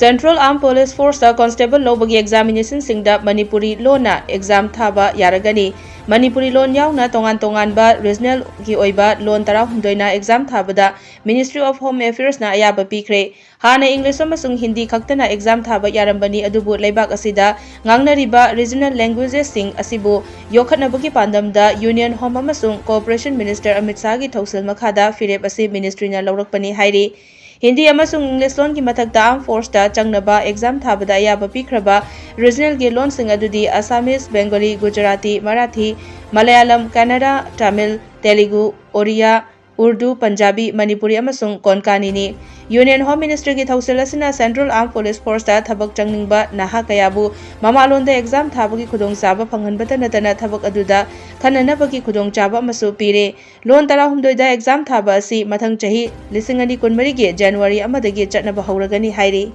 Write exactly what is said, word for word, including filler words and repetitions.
Central Armed Police Force ꯇ constable ꯂꯧꯕꯒꯤ examination ꯁꯤꯡꯗ ꯃꯅꯤꯄꯨꯔꯤ ꯂꯣꯟꯅ exam ꯊꯥꯕ ꯌꯥꯔꯒꯅꯤ꯫ ꯃꯅꯤꯄꯨꯔꯤ ꯂꯣꯟ ꯌꯥꯎꯅ ꯇꯣꯉꯥꯟ ꯇꯣꯉꯥꯟꯕ regional ꯒꯤ ꯑꯣꯏꯕ ꯂꯣꯟ ꯇꯔꯥꯍꯨꯝꯗꯣꯏꯅ exam ꯊꯥꯕꯗ Ministry of Home Affairs ꯅ ꯑꯌꯥꯕ ꯄꯤꯈ꯭ꯔꯦ꯫ ꯍꯥꯟꯅ English ꯑꯃꯁꯨꯡ Hindi ꯈꯛꯇꯅ exam ꯊꯥꯕ ꯌꯥꯔꯝꯕꯅꯤ, ꯑꯗꯨꯕꯨ ꯂꯩꯕꯥꯛ ꯑꯁꯤꯗ ꯉꯥꯡꯅꯔꯤꯕ regional languages ꯁꯤꯡ ꯑꯁꯤꯕꯨ ꯌꯣꯛꯈꯠꯅꯕꯒꯤ ꯄꯥꯟꯗꯝꯗ Union Home ꯑꯃꯁꯨꯡ Cooperation Minister ꯑꯃꯤꯠ ꯁꯥꯍꯒꯤ ꯊꯧꯁꯤꯜ ꯃꯈꯥꯗ ꯐꯤꯔꯦꯞ ꯑꯁꯤ ministry ꯅ ꯂꯧꯔꯛꯄꯅꯤ ꯍꯥꯏꯔꯤ꯫ Hindi ꯑꯃꯁꯨꯡ English ꯂꯣꯟꯒꯤ ꯃꯊꯛꯇ Armed Force ꯇ ꯆꯪꯅꯕ exam ꯊꯥꯕꯗ ꯑꯌꯥꯕ ꯄꯤꯈ꯭ꯔꯕ regional ꯒꯤ ꯂꯣꯟꯁꯤꯡ ꯑꯗꯨꯗꯤ Assamese, Bengali, Gujarati, Marathi, Malayalam, Kannada, Tamil, Telugu, Oriya, Urdu, Punjabi, Manipuri ꯑꯃꯁꯨꯡ Konkani ꯅꯤ꯫ Union Home Ministry ꯒꯤ ꯊꯧꯁꯤꯜ ꯑꯁꯤꯅ Central Armed Police Force ꯇ ꯊꯕꯛ ꯆꯪꯅꯤꯡꯕ ꯅꯍꯥ ꯀꯌꯥꯕꯨ ꯃꯃꯥꯂꯣꯟꯗ exam ꯊꯥꯕꯒꯤ ꯈꯨꯗꯣꯡꯆꯥꯕ ꯐꯪꯍꯟꯕꯇ ꯅꯠꯇꯅ ꯊꯕꯛ ꯑꯗꯨꯗ ꯈꯟꯅꯅꯕꯒꯤ ꯈꯨꯗꯣꯡꯆꯥꯕ ꯑꯃꯁꯨ ꯄꯤꯔꯦ꯫ ꯂꯣꯟ ꯇꯔꯥꯍꯨꯝꯗꯣꯏꯗ exam ꯊꯥꯕ ꯑꯁꯤ ꯃꯊꯪ ꯆꯍꯤ ꯂꯤꯁꯤꯡ ꯑꯅꯤ ꯀꯨꯟꯃꯔꯤꯒꯤ January ꯑꯃꯗꯒꯤ ꯆꯠꯅꯕ ꯍꯧꯔꯒꯅꯤ ꯍꯥꯏꯔꯤ꯫